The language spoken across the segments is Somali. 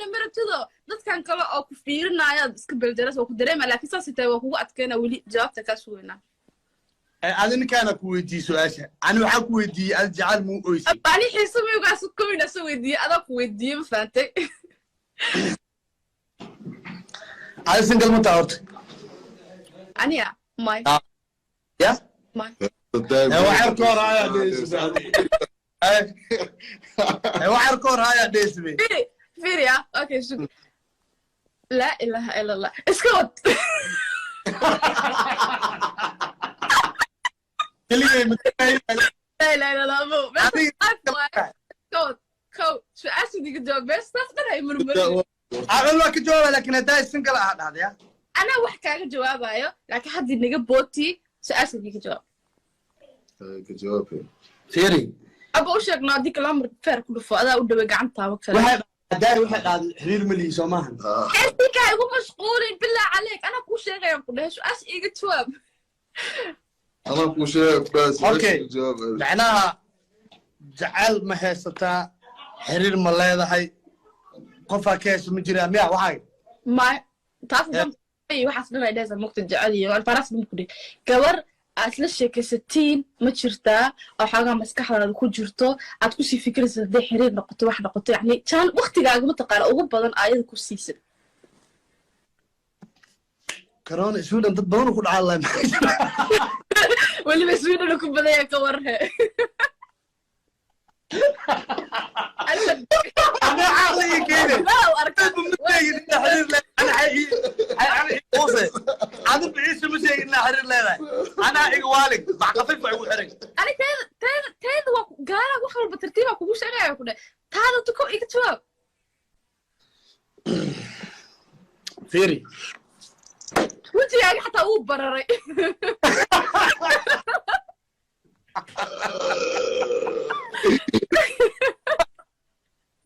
Jawaabna ma rabtido, dadkan kale oo ku fiirinaayaad iska beljaras waa ku dareema, laakiin saas tahay waa kugu adkeynaa. Weli jawaabta kaa sugaynaa. Adi ninkaana ku weydiiyey su-aasha, ani waxaa ku weydiiyey adi jacayl muu oysay? Ani xiise miyugaas kowina soo weydiiyey, adaa ku weydiiyey, ma fahantay? Adi single ma taha horta? Aniga may. Ya. May. Waxyar ka hor ayaa dheysbe, waxyar ka hor ayaa dheysbe. Firi, firi, ah, okay, shuk, laa ilaaha ila Allah, iska wad. Keligay. Laa ilaaha ila Allah, abo iska wad. Kow su-aasha idiga jawaab, meesha saas dhan hay murmurin. Aqal waa ka jawaaba, laakiin haddaa single ah dhahda ya. Anaa wax kaaga jawaabayo, laakiin haddii naga booti, su-aasha idiga jawaab. Ka jawaab. Fiiri. Aba u sheegno, haddii kalaamar feer ku dhufo, adaa u dhaway gacantaaba kale. Waxay haddaa waxay dhahday xiriir ma lihi, soo maahan? Xeertinka ha igu mashquulin, bilaa caleyk, anaa kuu sheegayaan ku dhahay su-aasha iiga jawaab. Anaa kuu sheeg bas. Okay. Jawaab. Macnaha jacayl ma haysataa, xiriir ma leedahay, qofaa ka hayso ma jiraa miya waxay? Ma taas dan waxaas dhan ay dhehaysaa mugta jecel iyo alfaras dhan ku dhih. Gabar aad la sheekaysatiin ma jirtaa oo xoogaa maskaxdaada ku jirto, aad kusii fikiraysa hadday xiriir noqoto, wax noqoto, yacni jaan waktigaaga mataqaana ugu badan ayada ku siisid? Corona Sweden dad badan ku dhacaa lahay. Weliba Sweden ku badanya, ka warhe. Anaa caqligii keenay. Waa arkaa. Ma sheegin inaa xiriir leedahay, adi biciisa ma sheegin inaa xiriir leedahay, anaa iga waalig bax khafiif baa igu xiray. Ani teeda waa gaara, wax walba tartiibaa kugu sheegaya, ku dheh taada tuko iga jawaab. Fiiri. Wejigaaga xataa wuu bararay.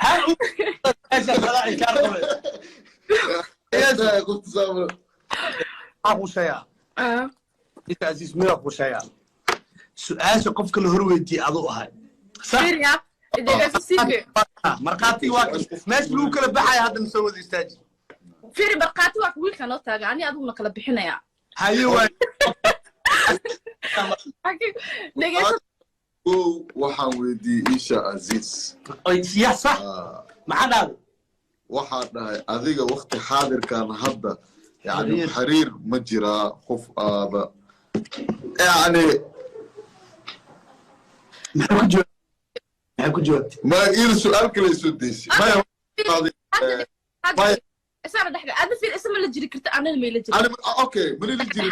Hal meesha adaa inkaar qabay. Qofta saamra. Waxaa kuu sheegaa, Isa Aziz, miyaa kuu sheegaa su-aasha qofka la hor weydiiyey aduu ahay, sax? Fiiriya, idegeyso siike. Markhaati waa meesha lagu kala baxaya, hadda ma soo wada istaaji. Fiiri, markhaati waa wiilka noo taaga, ani adiguna kala bixinaya. Haye waay. Dhegeyso. Kow waxaan weydiiyey Isha Aziz. Ya, sax. Maxaa dhahday? Waxaa dhahay adiga waqti xaadirkan hadda yani Xiriir. Xiriir ma jiraa qof aada yani? Maxaa ku jawaab, maxaa ku jawaabtay? Ma il su-aal kale soo deysay maya. Hadda isana dhexda ada fiir, isma la jiri karta, anina may la jiri. Okay, mali la jiri,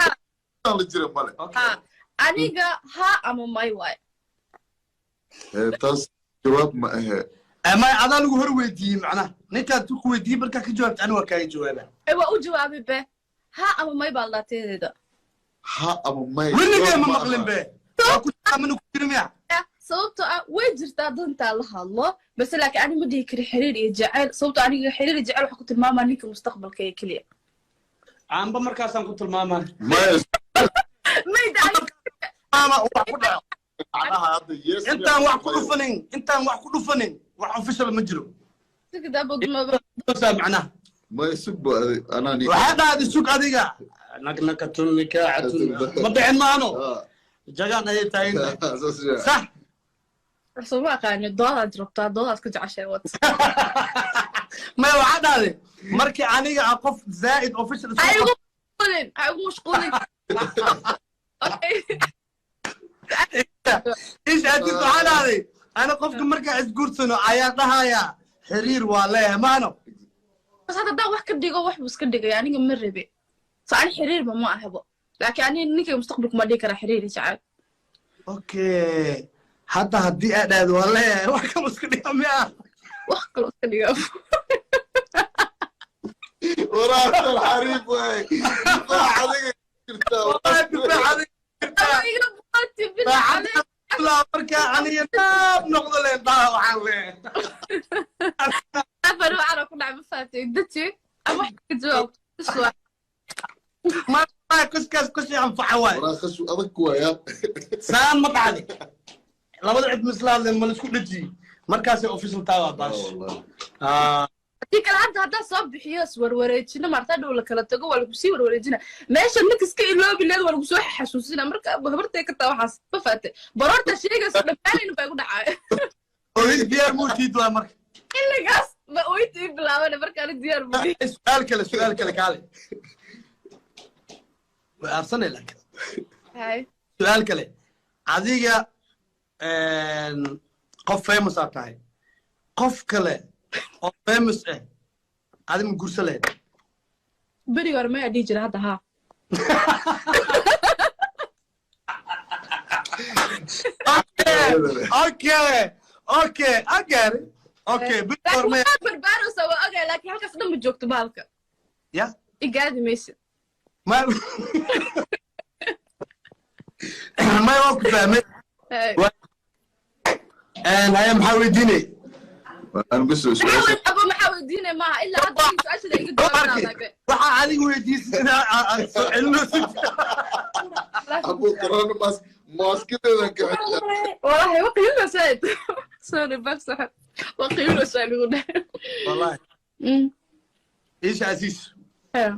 la jira male. Ha, aniga ha ama may waay. Taas jawaab ma ahe. Ma adaa lagu hor weydiiyey, macnaha ninkaad ku weydiiyey markaa ka jawaabta, ani waa kaaga jawaaba. Waa u jawaabay be, ha ama may baa la teedeeda. Ha ama may. Weligee ma jawaab maqlin aha. Be waa ku amana ku jiri miya? Sababtoo ah way jirtaa dantaa la hadlo base, laakiin ani ma dhihi kari xiriir iyo jacayl, sababtoo aniga xiriir iyo jacayl waxa ku tilmaamaa ninka mustaqbalka ee keliya. Aanba markaasaan ku tilmaamaa. Maya. Mayda. Ama wax ku dhaco. Macnaha hadda yes. Intaan wax ku dhufanin, intaan wax ku dhufanin, wax official ma jiro. Saa macnaha. Maya, sug ba anaa ni. Waxaa dhahday sug adiga nagnakatun nikaacatun ma dhicin maano. Jagaan ayay taagan tahay. Saas yaa. Sax. Soo ma aqaani, doodaad rabtaa, doodaad ka jeceshay wad. Maya, waxaa dhahday markii aniga aan qof zaa'id official Ha isku igu mashquulin, ha igu mashquulin, okay. Ish adis, waxaa dhahday ana qofka markaa isguursano ayaa dhahayaa xiriir waa leeyahay maano. Bas hadda haddaan wax ka dhigo, wax buu iska dhigaya, aniga ma rabe, so ani xiriirba ma ahabo, laakiin ani ninka mustaqbalka ma dhihi karaa xiriir iyo jacayl. Okay, hadda haddii aad dhahdo waa leeyahay, wax kalo iska dhiga miya? Wax kaloo iska dhiga. Waraabtan xariif waay, difaac adiga jirtaa. Wallahi difaac adiga jirtaa. Iga booti, bilaa caleyk. Ilaa markaa aniga naab noqdo leen dhaha waxaan leeyahay. Afar waxaana ku dhacay, ma fahatay? Daji ama wax ka jawaab. Ma kuskaas kushii anfaca waay. Waraa khashu adag waaya. Saan ma dhacday, labada cid misla hadleen, ma laisku dhejiyey, markaasay official taa waa baash. Wallahi. Haddii kale Hadda haddaan soo bixiyo iswarwareejino, maarta dhow la kala tago, waa lagu sii warwareejina. Meesha ninka iska iloobi leed, waa lagu soo xasuusina. Marka habartay ka taa waxaas ma faate, baroorta sheegayso dhammaanayn baa igu dhacaya. Oohin diyaar muutiid waa marka. Xilligaas ba ooyta ii bilaabana, marka ani diyaar buu. Su'aal kale, su'aal kale, kaale, way aarsanay laakiin. Hay. Su'aal kale, adiga qof famous aad tahay, qof kale oo famous ah adi ma guursan lahayd? Beriga hore mayaa dhihi jira, hadda haa. Okay, I get it. Okay, big laakiin hormay. Waxaad barbaaraysaa waa ogay, laakiin halkaas dhan ma joogto baalka. Ya. Igaadi maysid. Ma waa ku fahmay. Hey. Haya, maxaa weydiinay? Aan biso maxaa su'aasha. Abo, maxaa weydiinay maaha, ilaa hadda aniga su-aashada iga jawaabnaadabe. Waxaa adiga weydiisay inaa soo celinaysid. Abu corona maas maaskadeedan ka xirtaa. Walahi waqiilo said, sorry, bak sax waqiilo said igu dheh. Wallahi Isha Aziz. Hey.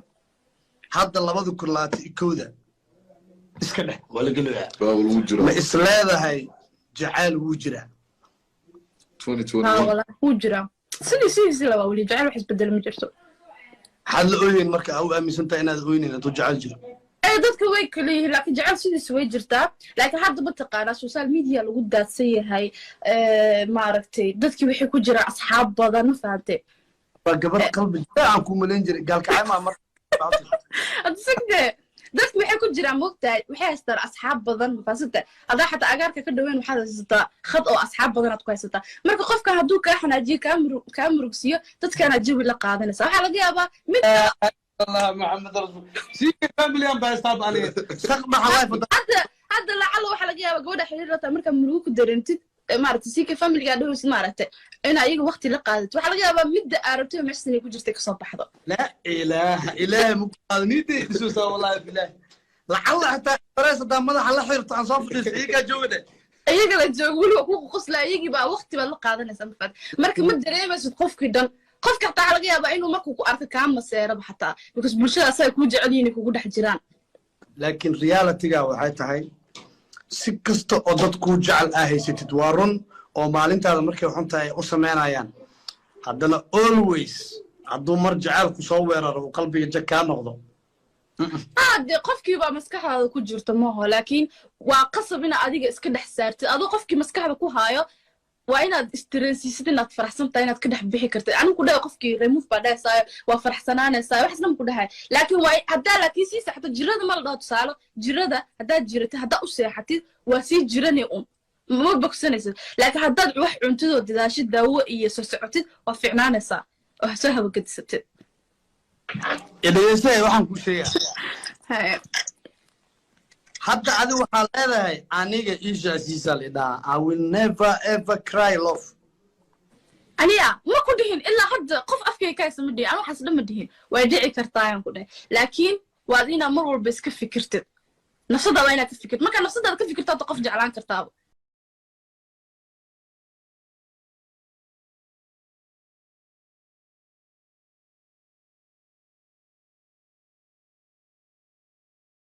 Hadda 2021-da iska dheh waa la gelayaa. Waa lagu Ma jiraa. is leedahay jacayl wuu jiraa? Ha. 2021. Walahi wuu jiraa, sidii sidiisi labaa weli jacayl wax isbedel ma jirto. Maxaad la ooyeyn marka aa u aaminsan tahay inaad ooyneyn hadduu jacayl jiro? Ee, dadka way kala yihiin, laakiin jacayl sidiisa way jirtaa. Laakiin hadda mataqaanaa social media lagu daadsan yahay, maaragtay, dadkii waxay ku jiraan asxaab badan, ma fahantay? Waa gabar qalbi aan ku malayn jiray gaalkacay maa marka. Hadda sigde dadki waxay ku jiraan, moogtahay, waxay haystaan asxaab badan, mafaasita haddaa xataa agaarka ka dhaweyn, waxaad haysataa khad oo asxaab badan aad ku haysataa. Marka qofka hadduu kaa xanaajiyo, kaa murugsiiyo, dadkaanaad jawi la qaadanaysa. Waxaa laga yaabaa mid Allah Maxamed rasul sii family aan baa aniga saqbaxa life. Hadda lacala waxaa laga yaabaa gabadha xiriir la tahay, markaa murugo ku dareentid, maaragtay, sii ka familigaa dhahaysid, maaragtay, in ayaga waqti la qaadato. Waxaa laga yaabaa midda aad rabtay oo meeshaas inay ku jirtay kasoo baxdo. La ilaaha ilaahay muqaadniinta isuusaa, wallahi bilahi, lacalla xataa barees hadaa madaxa la xirto aan soo fadhiisto, iyagaa jooga dheh. Iyaga la joogo weliba ku qoslaa, iyagii baa waqti baad la qaadanaysaa, mafaad marka ma dareemaysid qofkii dhan. Qofka xataa waxaa laga yaabaa inuu markuu ku arko kaa maseeraba xataa, because bulshada asaga kuu jecel yihiin kugu dhex jiraan. Laakiin realityga waxay tahay, si kasta oo dad kuu jecel aa haysatid, waa run oo maalintaada markay xun tahay u samaynayaan, haddana always hadduu mar jacaylku soo weeraro uu qalbiga jag kaa noqdo. Ah, dee qofkii baa maskaxdaada ku jirta maaho, laakiin waa qasab inaad adiga iska dhex saartid. Adoo qofkii maskaxda ku haayo, waa inaad istareensiisid inaad faraxsan tahay, inaad ka dhex bixi kartid. Anigu ku dhahay qofkii remove baa dhahaysaayo, waa faraxsanaanaysaa, waxaasna ma ku dhahay, laakiin waa haddaa laakiin sii seexato jirada ma la dhaho. Tusaalo, jirada haddaad jiratid, haddaa u seexatid, waa sii jiranay un, ma bogsanaysid. Laakiin haddaad wax cuntidoo dadaashid, daawo iyo soo socotid, waa fiicnaanaysaa oo soo hawagedisatid. Dhegeystahay, waxaan kuu sheegaa. Haye. Hadda adi waxaa leedahay aniga Isha Asiisa lidhaha, I will never ever cry love. Aniya ma ku dhihin ilaa hadda qof afkayga ka haysa ma dhihin. Ani waxaas dhan ma dhihin, way dhici kartaa ayaan ku dhahay, laakiin waad inaad mar walba iska fikirtid nafsadaada, inaad ka fikirtid. Markaa nafsadaada ka fikirto, hadda qof jeclaan kartaaba.